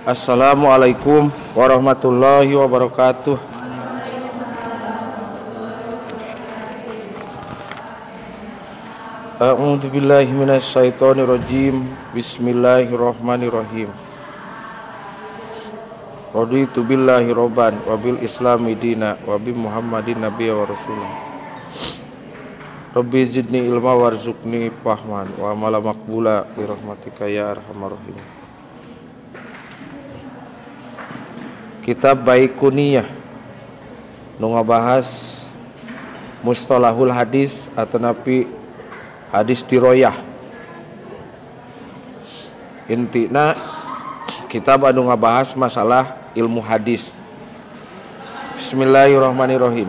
Assalamualaikum warahmatullahi wabarakatuh. A'udzu billahi minasyaitonir rajim. Bismillahirrahmanirrahim. Raditu billahi robban wa bil islami dina wa bi Muhammadin nabiyya wa rasulah. Rabbi zidni ilma warzuqni fahman wa amala maqbula bi rahmatika ya arhamar rahimin. Kitab Baiquniyah nu ngabahas mustalahul hadis atau napi hadis diroyah. Intina kitab anu ngabahas masalah ilmu hadis. Bismillahirrahmanirrahim.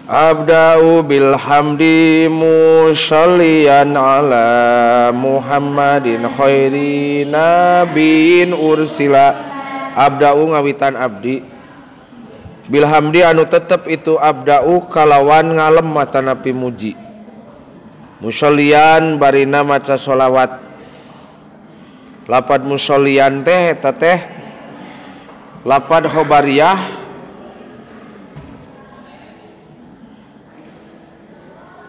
Abda'u bilhamdi musalliyan ala Muhammadin khairi nabiin ursila. Abda'u ngawitan abdi, bilhamdi anu tetep itu abda'u kalawan ngalem atanapi muji, musallian barina maca sholawat. Lapad musallian teh eta teh lapad khobariyah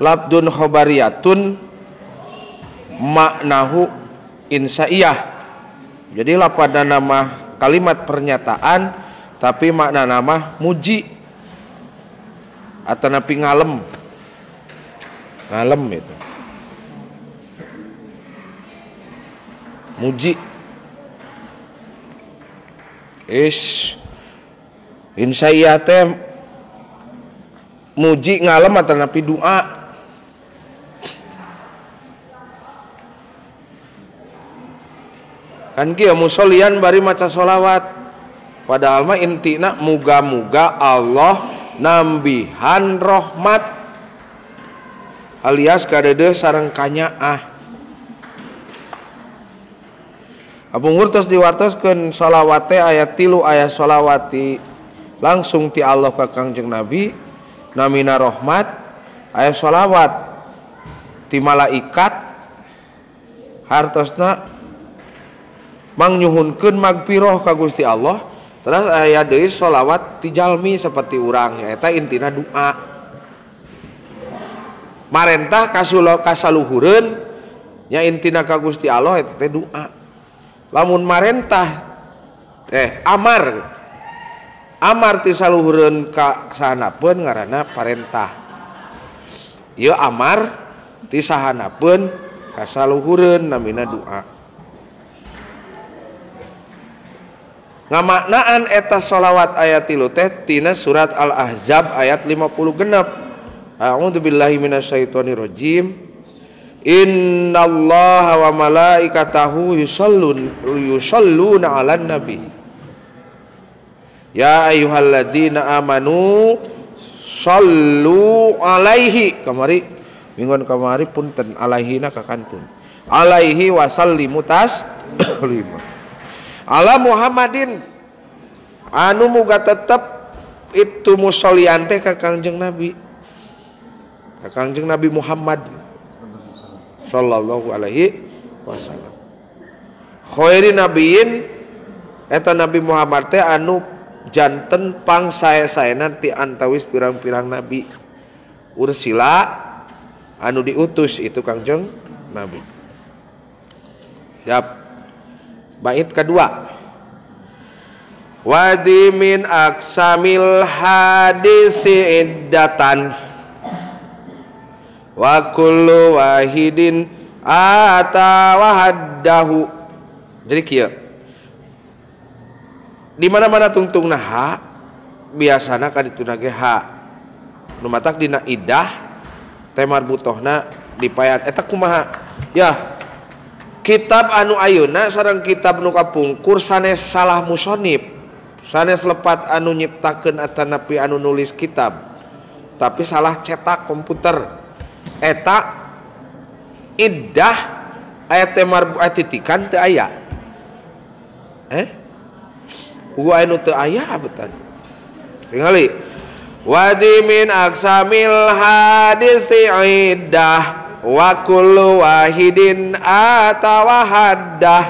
labdun khobariyatun maknahu insaiyah. Jadi lapadna nama kalimat pernyataan tapi makna nama muji atau napi ngalem. Ngalem itu muji. Ish insaiyah teh muji ngalem atau napi doa. Kan kieu musolian bari maca sholawat, padahal mah intina muga-muga Allah nambihan rahmat alias kadeudeung sareng kanyaah. Abungur tos diwartoskeun sholawat teh aya 3 aya sholawati langsung ti Allah ka Kangjeng Nabi namina rahmat, aya sholawat ti malaikat hartosna mangnyuhunkeun magpiroh ka Gusti Allah. Terus aya deui sholawat ti jalmi seperti urang, eta intina doa. Marentah kasaluhureun nya intina ka Gusti Allah eta teh doa. Lamun marentah amar, amar ti saluhureun ka sahanapeun ngaranna parentah. Ieu amar ti sahanapeun ka saluhureun namina doa. Ngamaknaan eta sholawat ayat 3 teh tina surat Al-Ahzab ayat 56. A'udzubillahi minasyaitonirrajim. Innallaha wa malaikatahu yusholluna 'alan nabi. Ya ayyuhalladzina amanu shollu alaihi. Kamari minggon kamari punten alaihina ka kantun. Alaihi wa sallimu taslima. Ala Muhammadin anu muga tetep itu musolian teh ka Kangjeng Nabi, ka Kangjeng Nabi Muhammad sallallahu alaihi wasallam. Khairi nabiin eta Nabi Muhammad teh anu janten pang sae-saena ti antawis pirang-pirang nabi. Ursila anu diutus itu Kangjeng Nabi. Siap. Bait kedua. Wadi min aksamil hadisi iddatan wa kullu wahidin ata wahaddahu. Jadi kieu. Di mana-mana tungtungna ha, biasana kadituna ge ha. Nu matak dina iddah teh marbutohna dipayan eta kumaha? Ya, kitab anu ayeuna sareng kitab nu kapungkur sanes salah musonib, sanes lepat anu nyiptakeun atanapi anu nulis kitab, tapi salah cetak komputer. Eta iddah aya teh marbu titikan teu aya. Ugu anu teu aya betan. Tingali wadi min aksamil hadisi iddah wa kullu wahidin atawahaddah.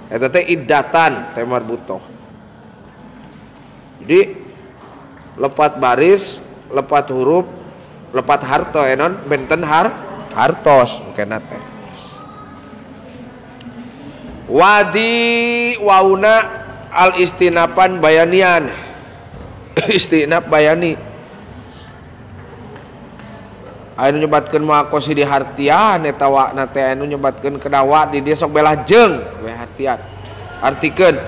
Eta teh iddatan teh marbutoh. Jadi lepat baris, lepat huruf, lepat harto enon benten hartos kena teh. Wadi wauna al istinapan bayanian. Istinap bayani. Anu nyebatkeun maqasid di hartian eta wakna teh anu nyebatkeun kedawa di dieu sok belah jeung we hartian. Artikeun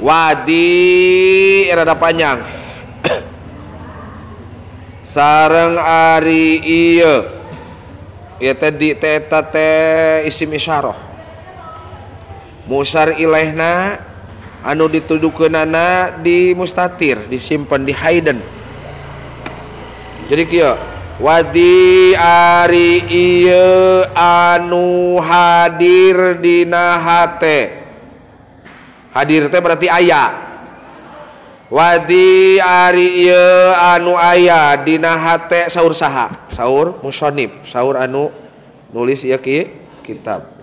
wadi rada panjang. Sareng ari ieu ieu teh di teh eta teh isim isyarah. Musar ilaihna anu ditudukeunana di mustatir, disimpan di haiden. Jadi kieu wadi ari ieu anu hadir dina hate. Hadir teh berarti aya. Wadi ari ieu anu aya dina hate saur saha? Saur musonib, saur anu nulis ieu kitab.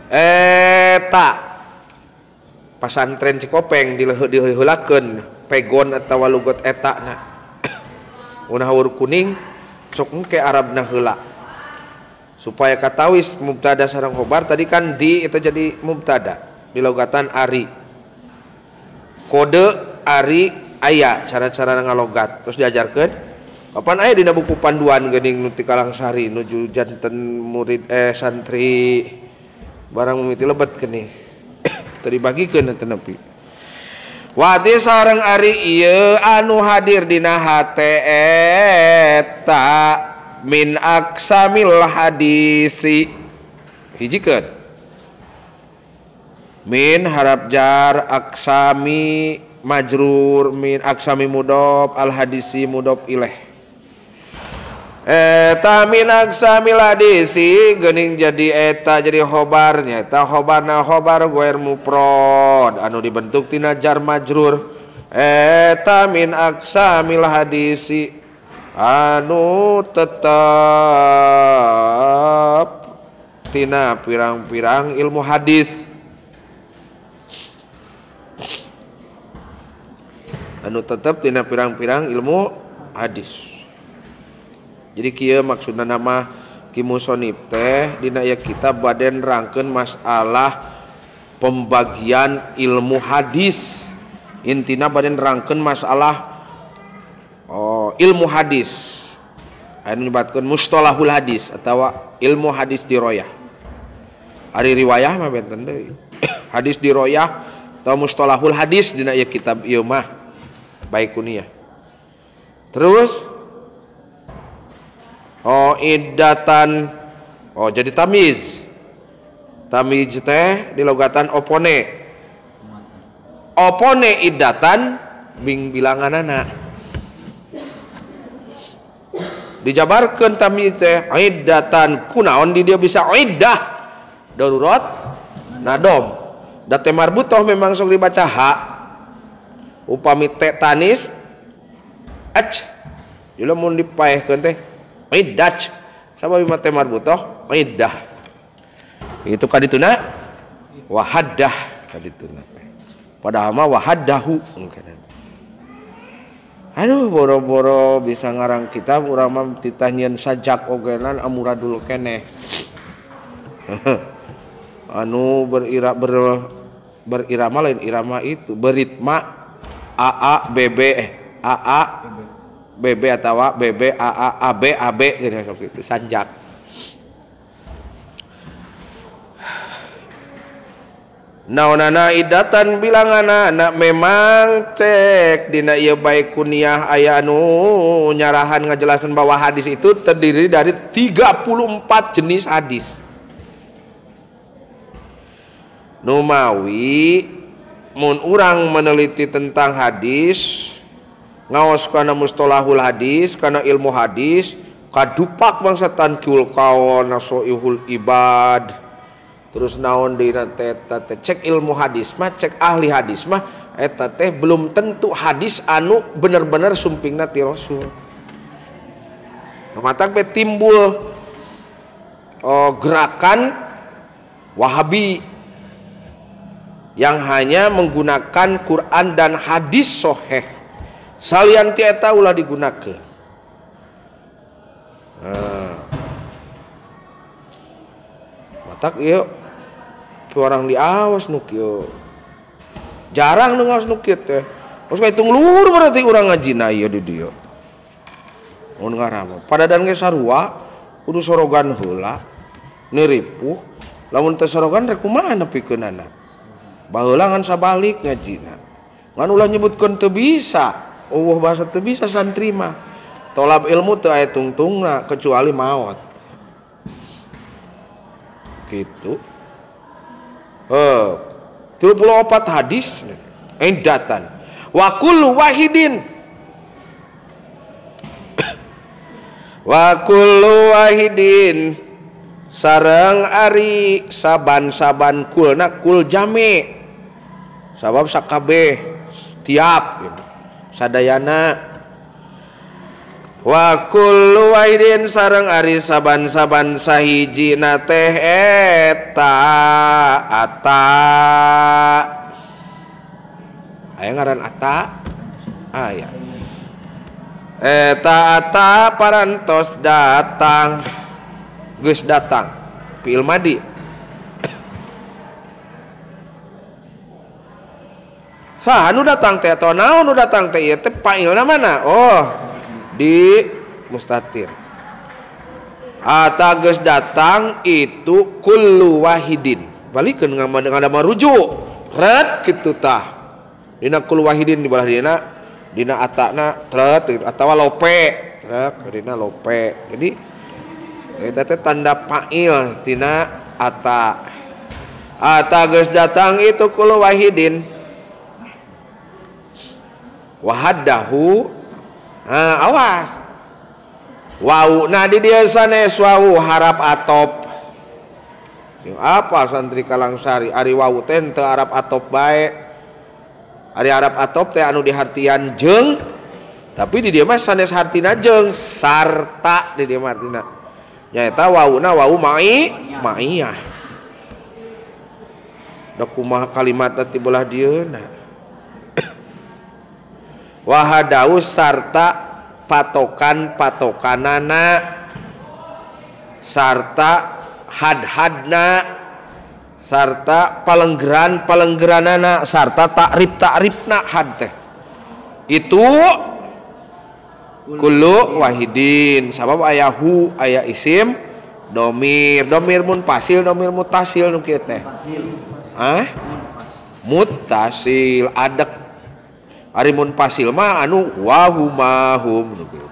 Eta pasantren Cikopeng diheulakeun pegon atawa lugot eta na. Unah haur kuning sok engke Arabna heula. Supaya katawis mubtada sareng khobar tadi kan di itu jadi mubtada di logatan ari. Kode ari aya cara-cara ngalogat terus diajarkeun. Kapan aya dina buku panduan geuning nu ti Kalangsari nuju janten murid santri barang mimiti lebet geuning. Teu dibagikeun teu nepi. Wadi sareng ari ieu anu hadir dina hate eta min aksamil hadisi. Hijikeun. Min harap jar aksami majrur min aksami mudhof al hadisi mudhof ilaih. Eta min aksamil hadisi geuning jadi eta jadi khobarnya eta khobarna khobar ghair mufrad anu dibentuk tina jar majrur. Eta min aksamil hadisi anu tetep tina pirang-pirang ilmu hadis. Anu tetep tina pirang-pirang ilmu hadis. Jadi kieu maksudna nama ki musonib teh dina ieu kitab bade nerangkeun masalah pembagian ilmu hadis. Intina bade nerangkeun masalah ilmu hadis. Anu nyebatkeun mustalahul hadis atawa ilmu hadis diroyah. Ari riwayah mah benten deui. Hadis diroyah atau mustalahul hadis dina ieu kitab ieu mah baik kunia. Terus iddatan jadi tamiz. Tamiz teh di logatan opone. Opone iddatan bing bilanganana. Dijabarkeun tamiz teh iddatan kunaon di dia bisa iddah darurat nadom. Da teh marbutoh memang sok dibaca ha. Upami teh tanis ac. Jadi mun dipaehkeun teh iddah sabab mate marbutoh iddah itu kadituna wahaddah kadituna padahal mah wahaddahu. Aduh boro-boro bisa ngarang kitab urang mah titah nyieun sajak ogenan amuradul keneh. Anu berirama lain irama itu beritma a a b b a a B B atau B B A A A B A B gitu seperti itu sanjak. Naonana idatan bilangana anak memang cek dina ieu baik kuniah aya anu nyarahan ngajelaskan bahwa hadis itu terdiri dari 34 jenis hadis. Numawi mun urang meneliti tentang hadis ngaos kana mustalahul hadis kana ilmu hadis kadupak bangsa tankul kaon nasoihul ibad terus naon dina teh cek ilmu hadis mah cek ahli hadis mah eta teh belum tentu hadis anu bener-bener sumpingna ti Rasul. Matak be timbul gerakan Wahabi yang hanya menggunakan Quran dan hadis soheh. Salian ti eta ulah digunakeun. Nah. Matak ieu orang diawas nu kieu. Jarang nu ngaos nu kieu teh. Geus kahitung luhur berarti urang ngajina ieu di dieu. Mun ngarama padadan ge sarua kudu sorogan heula neuripuh lamun teu sorogan rek kumaha nepikeunana. Baheula ngan sabalik ngajina. Ngan ulah nyebutkeun teu bisa, eueuh bahasa teu bisa santri mah. Tolab ilmu teu aya tungtungna kecuali maot. Gitu. 34 hadis indatan. Wa kullu wahidin wa kullu wahidin sareng ari saban-saban kulna kul jami sabab sakabeh setiap gitu. Sadayana wa kullu wahidin sareng ari saban-saban sahijina teh eta ata. Aya ngaran ata aya eta ata parantos datang geus datang fi'il madi. Saha nu datang teh atau naon nu datang teh ieu teh fa'ilna mana? Oh, di mustatir. Ata geus datang itu kullu wahidin. Balikeun dengan ada marujuk. Ret kitu tah. Dina kullu wahidin di belah dina dina atana tret gitu atawa lope trek dina lope. Jadi eta teh tanda fa'il tina ata. Ata geus datang itu kullu wahidin. Wahadahu ha awas. Wau nah di dieu sanes wau harap atop. Sing apa santri Kalangsari ari wau teh teu arab atop bae. Ari Arab atop teh anu dihartian jeung tapi di dieu mah sanes hartina jeung sarta di dieu mah hartina. Nyaeta wauna wau mai maiyah. Da kumaha kalimatna ti belah dieuna. Wahadau sarta patokan-patokanana sarta had-hadna sarta palenggeran-palenggeranana sarta takrif-takrifna had teh itu kullu wahidin sabab aya hu aya isim domir domir munfasil domir mutasil nu kieu teh hah mutasil adek ari munfasil mah anu wa huma hum nu kieu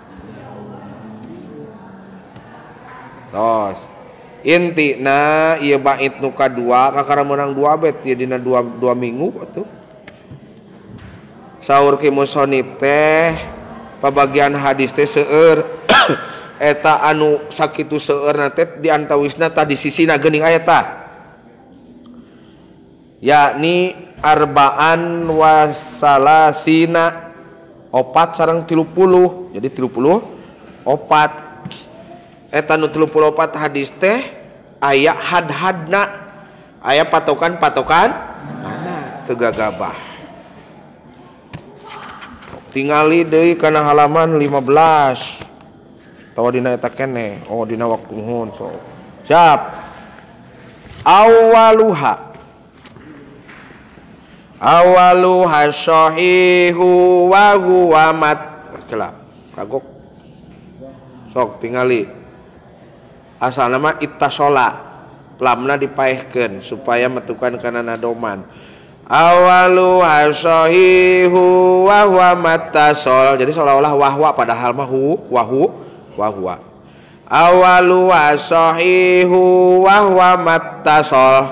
tos intina ieu bait nu kadua kakara meunang 2 bet ieu dina 2 minggu atuh. Saur ki musonib teh pabagian hadis teh seueur eta anu sakitu seueurna teh di antawisna tah di sisina geuning aya tah yakni arba'an wasalasina opat sareng 30 jadi 34 eta nu 34 hadis teh aya had-hadna aya patokan-patokan mana teu gagabah. Tingali deui kana halaman 15 tawa dina eta keneh oh dina waktu muhun so. Siap awaluha awaluha sahihu wa huwa mat kelap kagok sok tingali asalna mah ittasola lamna dipaehkeun supaya metukan kana nadoman awalu hasahihu wa huwa mattasol jadi seolah-olah wahwa padahal mah hu wahu wahwa awalu hasahihu wa huwa mattasol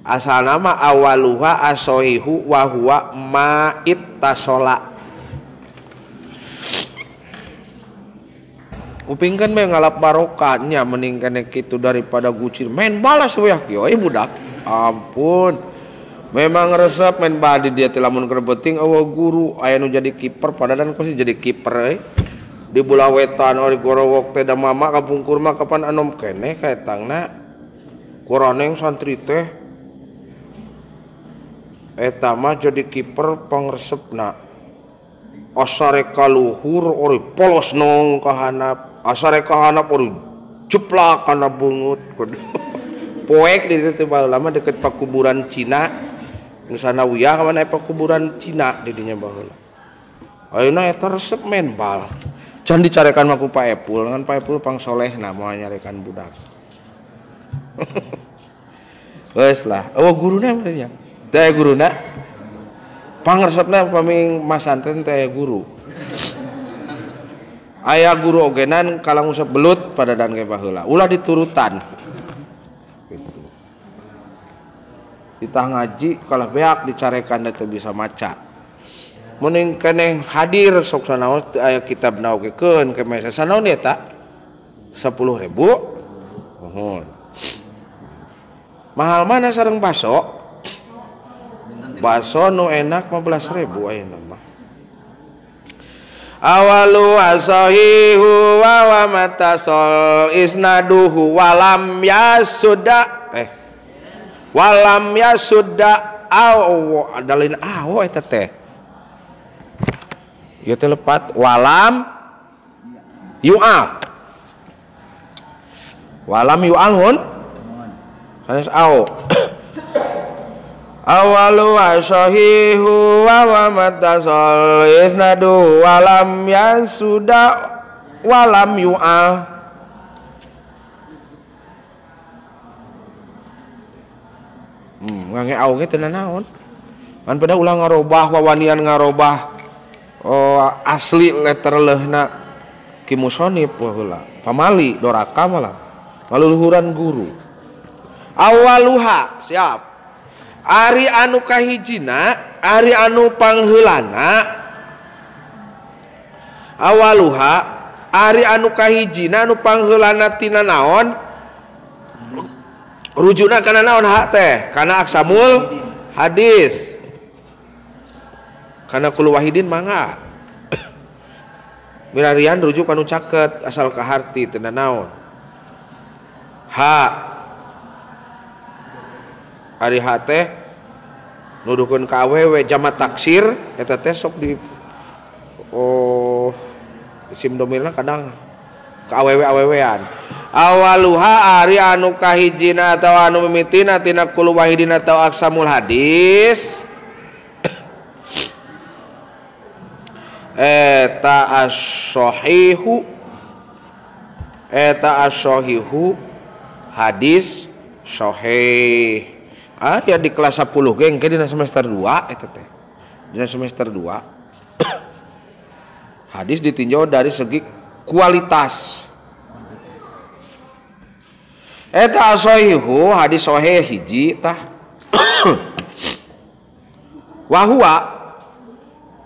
asalna mah awaluha asahihu wa huwa ma ittasola. Kupingkeun bae ngalap barokahnya mending kene kitu daripada gucir main balas we kieu euy budak. Ampun. Memang resep main badi dia teh lamun keur penting eueuh guru aya nu jadi kiper padadan pasti jadi kiper euy. Di belah wetan ori gorowok teh da mama kapungkur mah kapan anom keneh kaetangna. Koraneng santri teh eta mah jadi kiper pangresepna. Asare kaluhur ori polos nong kahanap, asare kahanap ori jeplak kana bungut. Poek di ditu baheula mah deket pakuburan Cina. Nu sanawiyah mana pakuburan Cina di dinya baheula. Ayeuna eta resep main bal. Can dicarekan mah ku Pak Epul, ngan Pak Epul pangsolehna moal nyarekan budak. Geus lah, eueuh guruna mah nya. Teh guruna pangresepna pami masantren teh guru. Aya guru ogenan kalang usap belut padadan ge baheula. Ulah diturutan. Gitu. Ditah ngaji kalah beak dicarekan teh bisa maca. Mending keneh hadir sok sanaos teu aya kitab naogekeun ke mesa sanaon eta 10.000. Nuhun. Mahal mana sareng baso? Baso nu enak 15.000 ayeuna mah. Awalu asahihu wa matasol isnaduhu walam yasuda walam yasuda aw dalin aw eta teh. Ieu teh lepat walam yu'al. Walam yu'al hun sanes au. Awalu asahihu wa matasol isnadu walam yasuda walam yu'al. Ngange au ge teu nanaon. Kan pada ulah ngarobah wawanian ngarobah asli letter leuhna ki musonib baheula. Pamali doraka malah ngaluluhuran guru. Awaluha siap. Ari anu kahijina, ari anu pangheulana. Awaluha ari anu kahijina anu pangheulana tina naon? Rujuna kana naon hak teh? Kana aksamul hadis. Kana kulu wahidin mangga. Milarian rujuk anu caket asal kaharti teu naon. Ha ari ha teh nuduhkeun ka awewe jama taksir eta teh sok di isim domirna kadang ka awewe-awewean. Awaluha ari anu kahijina atawa anu mimitina tina kulu wahidin atawa aksamul hadis eta as-sahihu, eta as-sahihu hadis sahih. Ah ya di kelas 10 geng ke dina semester 2 eta teh. Dina semester 2 hadis ditinjau dari segi kualitas. Eta as-sahihu hadis sahih hiji tah. Wahua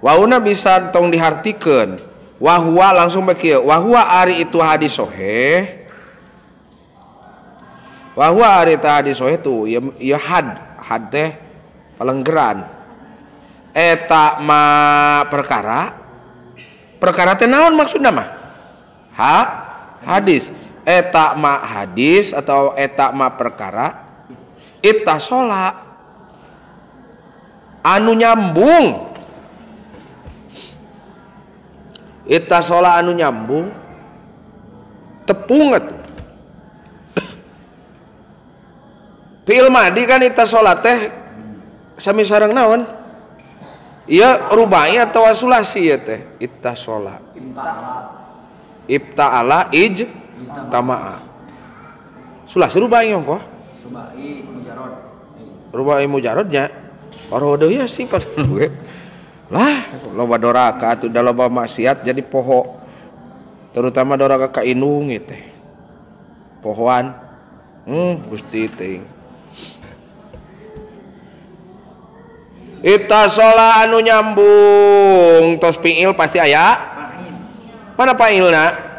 wauna bisa tong dihartikeun. Wahua langsung bae kieu. Wahua ari itu hadis sahih. Wahua ari eta hadis sahih tuh ieu had, had teh palenggeran. Eta ma perkara. Perkara teh naon maksudna mah? Ha hadis. Eta ma hadis atau eta ma perkara ittasola anu nyambung. Ittasola anu nyambung tepung atuh. Fi'il madi kan ittasola teh sami sareng naon? Ieu rubai atawa sulasi ieu teh ittasola. Ibta'ala ij tama'a. Sulasi rubai ongkoh? Rubai mujarad. Rubai mujaradnya. Orodo ya sih padahal we. Lah loba doraka atuh da loba maksiat jadi poho. Terutama doraka ka indung ieu teh. Pohoan. Gusti teuing. Ittasola anu nyambung tos fi'il pasti aya. Mana fa'ilna?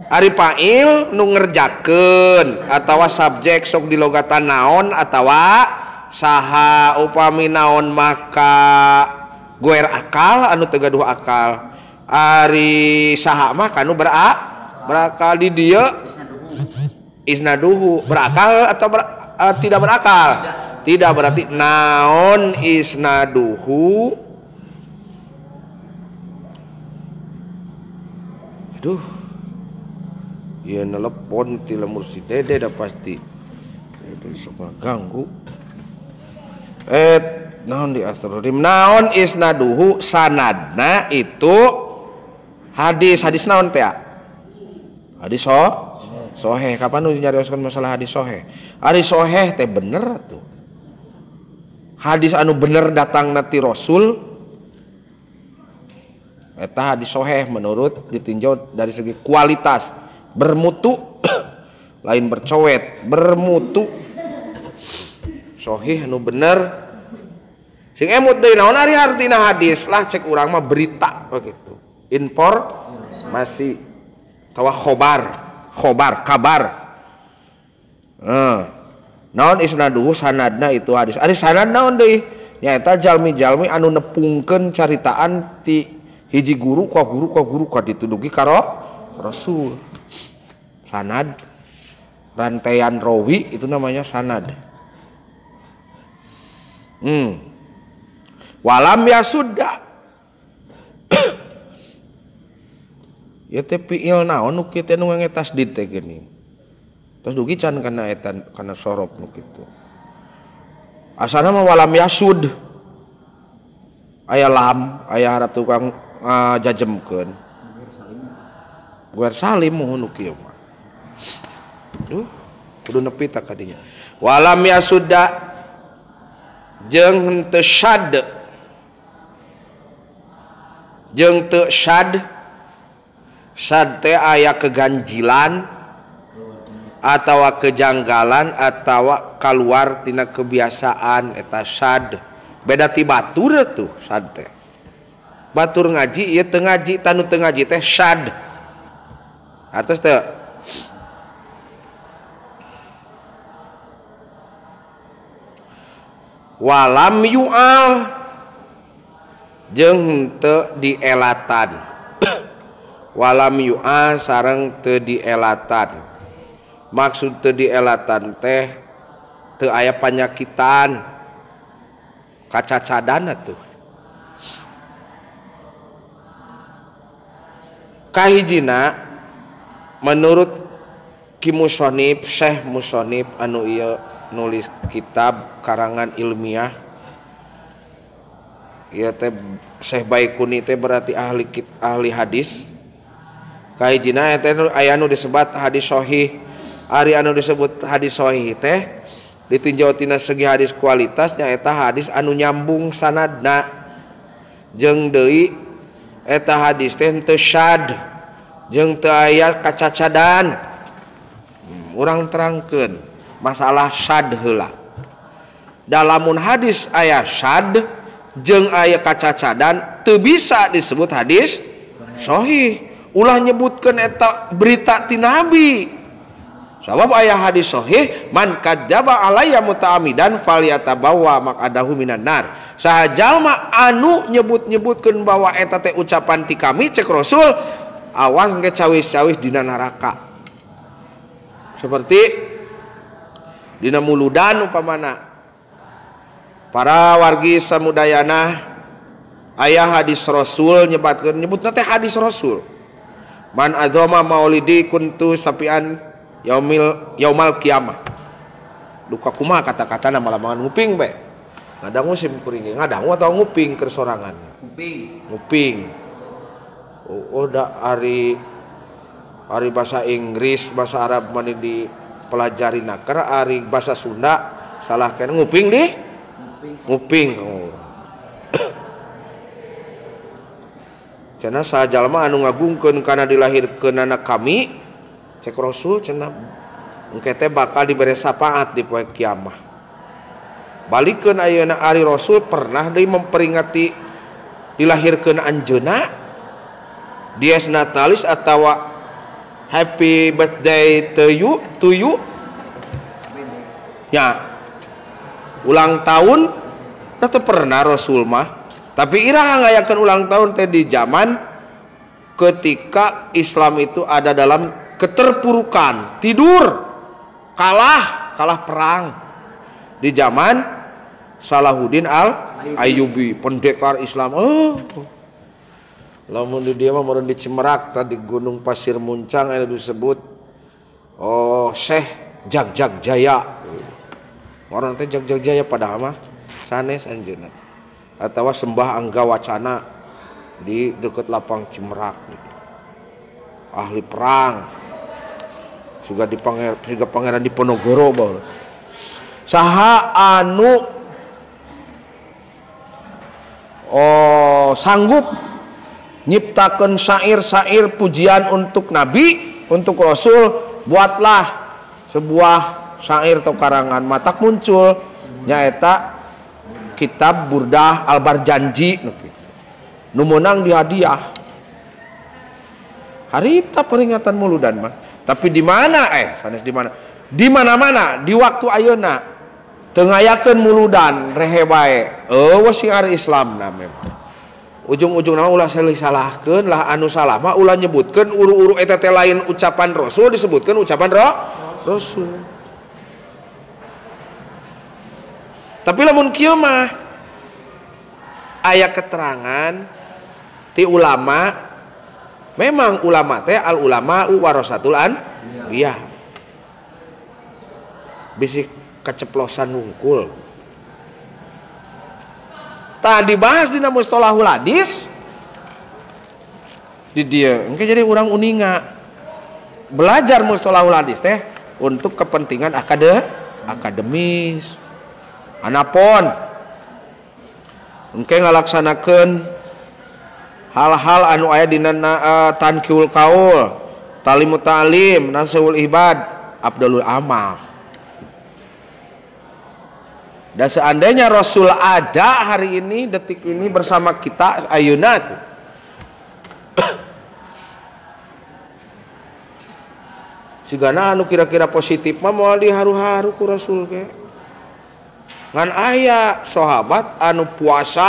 Ari fa'il nu ngerjakeun atawa subjek sok dilogatan naon atawa saha upami naon maka goer akal anu teu gaduh akal. Ari saha mah kanu berakal di dieu Isnaduhu berakal atau tidak berakal? Tidak, berarti naon isnaduhu. Aduh, ya nelepon ti lemur si Dede dah pasti. Itu sok ganggu. Naon di astagfirullahaladzim. Naon isnaduhu sanadna itu hadis. Hadis naon teh? Hadis soheh. Kapan nu nyarioskeun masalah hadis soheh? Hadis soheh teh bener tuh. Hadis anu bener datangna ti Rasul eta hadis soheh menurut ditinjau dari segi kualitas, bermutu lain bercowet, bermutu. Sohih anu bener. Sing emut deui naon ari hartina hadis lah cek urang mah berita begitu. Informasi tawa khobar, khobar kabar. Naon isnaduhu sanadna itu hadis. Ari sanad naon deui? Nyaeta jalmi-jalmi anu nepungkeun caritaan ti hiji guru ka guru ka guru ka ditudugi karo Rasul. Sanad rantaian rawi itu namanya sanad. Walam yasudda. Ya teh fiil naon nu kieu teh nu ngange tasdid teh geuning. Terus dugi can kana eta kana sorob nu kitu. Asana mah walam yasud. Aya lam, aya harap tukang jajemkeun. Guer salim muhun nu kieu mah. Duh, kudu nepi tak kadinya. Walam yasudda jeung henteu syad. Jeung teu syad. Syad teh aya keganjilan atawa kejanggalan atawa kaluar tina kebiasaan eta syad. Beda ti batur tuh syad teh. Batur ngaji ieu teu ngaji, tanu teu ngaji teh syad. Atos teu? Walam yu'al jeung teu dielatan. Walam yu'al sareng teu dielatan. Maksud teu dielatan teh teu aya panyakitan kacacadan atuh. Kahijina menurut Ki Musonib, Syekh Musonib anu ieu nulis kitab karangan ilmiah ieu teh Syekh Baikuni teh berarti ahli hadis. Kahijina teh aya anu disebat hadis sahih. Ari anu disebut hadis sahih teh ditinjau tina segi hadis kualitas nyaeta hadis anu nyambung sanadna jeung deui eta hadis teh teu syad jeung teu aya kacacadan. Urang terangkeun masalah syad heula. Dalamun hadis aya syad jeung aya kacacadan teu bisa disebut hadis sahih. Ulah nyebutkeun eta berita ti nabi. Sabab aya hadis sahih man kadzdzaba alayya muta'ammidan falyatabawa maq'adahu minan nar. Saha jalma anu nyebut-nyebutkeun bahwa eta teh ucapan ti kami cek Rasul, awas engke cawis-cawis dina neraka. Seperti dina muludan upamana para wargi samudayana aya hadis Rasul nyebatkeun nyebutna teh hadis Rasul. Man adzama maulidi kuntu sapian yaumil yaumal kiamah. Duka kumaha kata-katana malamangan nguping bae. Ngadangu sim kuring ngadangu atau nguping keur sorangan. Nguping. Nguping. Oh da ari bahasa Inggris, bahasa Arab mani dipelajari naker, ari bahasa Sunda salah kena nguping deh. Nguping. Oh. Cenah sajalma anu ngagungkeun kana dilahirkeunana kami cek Rasul cenah engke teh bakal dibere syafaat di poe kiamah. Balikeun ayeuna ari Rasul pernah deui memperingati dilahirkeun anjeunna dies natalis atawa happy birthday to you, ya ulang tahun teu pernah Rasul mah. Tapi iraha ngayakeun ulang tahun teh di zaman ketika Islam itu ada dalam keterpurukan, tidur. Kalah perang di zaman Salahuddin Al-Ayyubi, pendekar Islam. Oh. Lamun di dia mah meureun di Cimerak tadi Gunung Pasir Muncang anu disebut oh Syekh Jag-Jag Jaya. Orang teh Jag-Jag Jaya padahal mah sanes anjeunna. Atawa Sembah Angga Wacana di dekat lapang Cimerak gitu. Ahli perang. Juga di pangeran Diponegoro bae. Saha anu sanggup nyiptakeun syair-syair pujian untuk nabi, untuk rasul, buatlah sebuah syair atau karangan matak muncul nyaeta kitab Burdah Al-Barjanji nu kitu. Nu meunang dihadiah. Harita peringatan muludan mah. Tapi di mana sanes di mana? Di mana-mana di waktu ayeuna teu ngayakeun muludan rehe bae. Eueuh syiar Islam na memang. Ujung-ujungna mah ulah salahkeun lah anu salah mah ulah nyebutkeun uru-uru eta teh lain ucapan Rasul disebutkeun ucapan Rasul. Tapi lamun kieu mah aya keterangan ti ulama. Memang ulama teh al ulama warasatul anbiya. Bisi keceplosan wungkul. Tah dibahas dina mustalahul hadis di dieu. Engke jadi urang uninga. Belajar mustalahul hadis teh untuk kepentingan akademis. Anapun engke ngalaksanakeun hal-hal anu aya dina tankiul kaul, talimu ta'lim, nasihul ibad, abdalul amal. Dan seandainya Rasul ada hari ini, detik ini bersama kita ayeuna tuh. Sigana anu kira-kira positif mah moal diharu-haru ku Rasul ge. Ngan aya sahabat anu puasa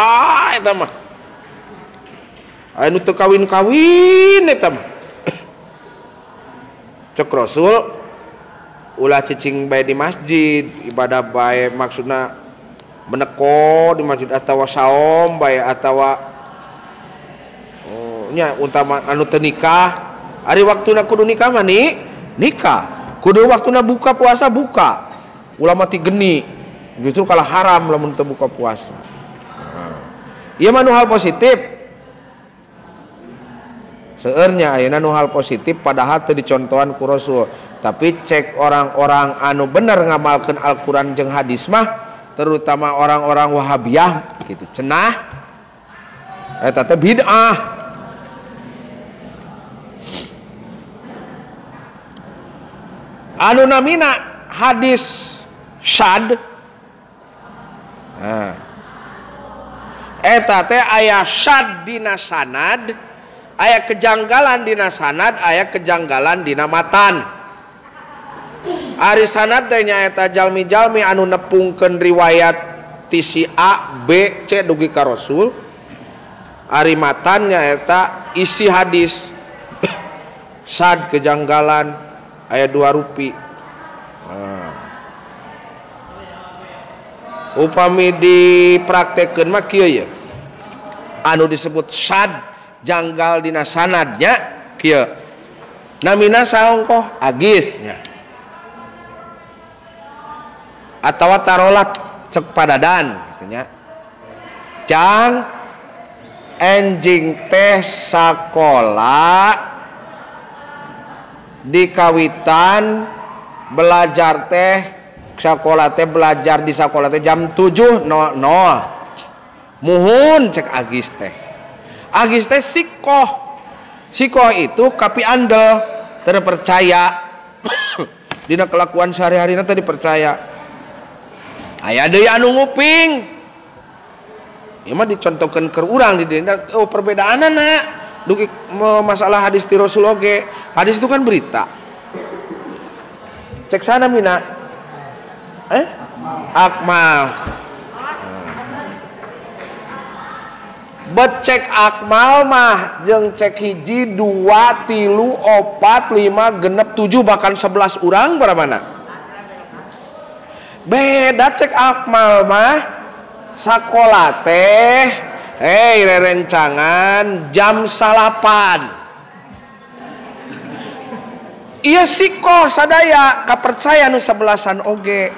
eta mah. Anu teu kawin-kawin eta mah. Cek Rasul ulah cicing bae di masjid, ibadah bae maksudna meneko di masjid atawa saom bae atawa nya utama anu teu nikah. Ari waktuna kudu nikah mah nikah. Kudu waktuna buka puasa buka. Ulah mati geni. Justru kalah haram lamun teu buka puasa. Ieu mah nu hal positif. Seueurnya ayeuna nu hal positif padahal teu dicontohan ku Rasul. Tapi cek orang-orang anu bener ngamalkeun Al-Qur'an jeung hadis mah, terutama orang-orang Wahabiyah gitu cenah eta teh bid'ah. Anu namina hadis syad. Nah. Eta teh aya syad dina sanad, aya kejanggalan dina sanad, aya kejanggalan dina matan. Ari sanad teh nyaeta jalmi-jalmi anu nepungkeun riwayat ti si A, B, C dugi ka Rasul. Ari matan nyaeta isi hadis. Sad kejanggalan aya dua rupi. Nah. Upami dipraktekeun mah kieu ye. Anu disebut sad janggal dina sanadnya kieu. Namina saongkoh Agis nya. Atawa tarolat cek padadan gitu nya. Jang enjing teh sakola di kawitan belajar teh sakola teh belajar di sakola teh jam 7.00. Muhun cek Agis teh. Agis teh sikoh. Sikoh itu kapi andel, terpercaya. Dina kelakuan sehari-harina teh dipercaya. Aya deui anu nguping. Ieu mah dicontohkeun keur urang di dieu. Oh perbedaanana dugi masalah hadis ti Rasul oge. Hadis itu kan berita. Cek sana mina. Akmal. Becek akmal mah jeung cek hiji 2 3 4 5 6 7 bahkan 11 urang baramana. Beda cek Akmal mah sakola teh rerencangan jam 9. Ieu sikoh sadaya kapercaya nu sebelasan oge.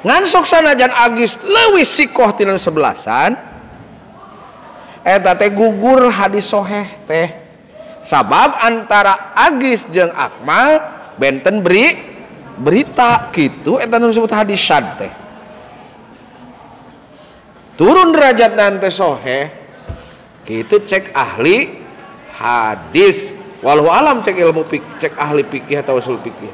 Ngan sok sanajan Agis leuwih sikoh tina nu sebelasan eta teh gugur hadis soheh teh. Sabab antara Agis jeung Akmal benten berita gitu eta nu disebut hadis syad teh. Turun derajat nanti soheh gitu cek ahli hadis. Walau alam cek ilmu cek ahli fikih atau usul fikih.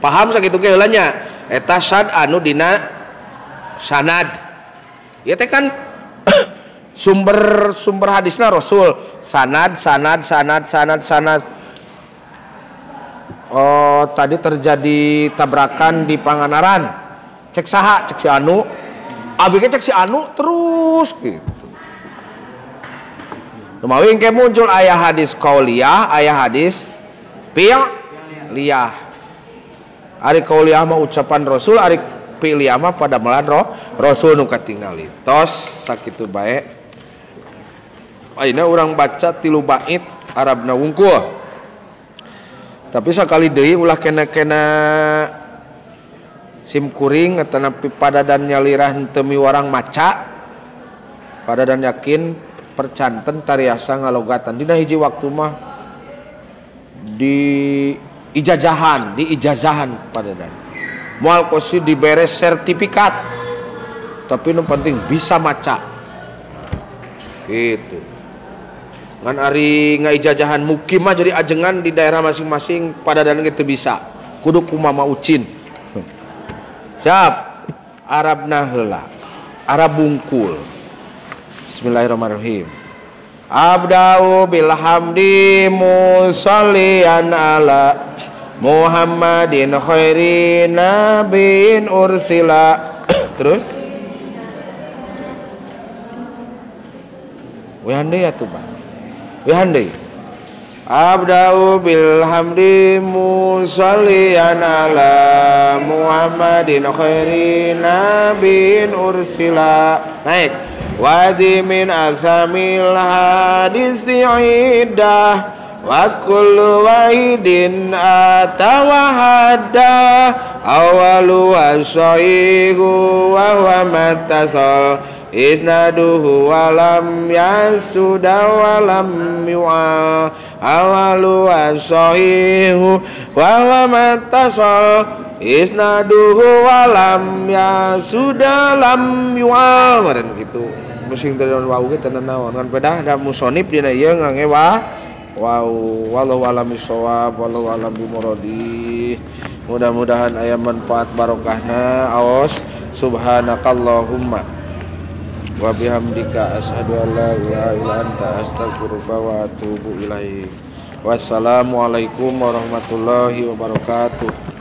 Paham sakitu ge heula nya eta syad anu dina sanad. Ieu teh kan sumber hadisna Rasul, sanad sanad sanad sanad sanad. Oh, tadi terjadi tabrakan di Pangandaran. Cek saha, cek si anu. Abi ge cek si anu terus gitu. Lumawi engke muncul aya hadis qauliyah, aya hadis fi'liyah. Ari qauliyah mah ucapan Rasul, ari fi'liyah mah pada melan Rasul nu katingali. Tos sakitu bae. Ayeuna urang baca 3 bait Arabna wungkul. Tapi sakali deui ulah kena-kena sim kuring atanapi padadan nyalirah henteu miwarang maca. Padadan yakin percanten tariasa ngalogatan dina hiji waktu mah di ijazahan padadan. Moal kosi dibere sertifikat. Tapi nu penting bisa maca. Gitu. Ngan ari ngaijajahan mukim mah jadi ajengan di daerah masing-masing padadan ge teu bisa. Kudu kumaha ucin. Siap. Arabna heula. Arab bungkul. Bismillahirrahmanirrahim. Abda'u bilhamdi musallian ala Muhammadin khairi nabiin ursila. Terus wehan deui atuh Pak. Wehan deui. Abda'u bilhamdi musallian ala Muhammadin khairi nabiin ursila. Naik. Wadi min aksamil hadisi iddah wa kullu wahidin atawahada awalu wasahihu wa huwa mattasal isnaduhu walam yasuda walam yu'al awalu wasahihu wa huwa mattasal isnaduhu walam yasuda lam yu'al. Maren kitu musing teu naon wau ge teu naon ngan pedah da musonib dina ieu ngange wa wau. Wallahu alam bisawab, wallahu alam bimuradi. Mudah-mudahan aya manfaat barokahna. Aos subhanakallahumma wa bihamdika asyhadu an la ilaha illa anta astaghfiruka wa atubu ilaik. Wassalamualaikum warahmatullahi wabarakatuh.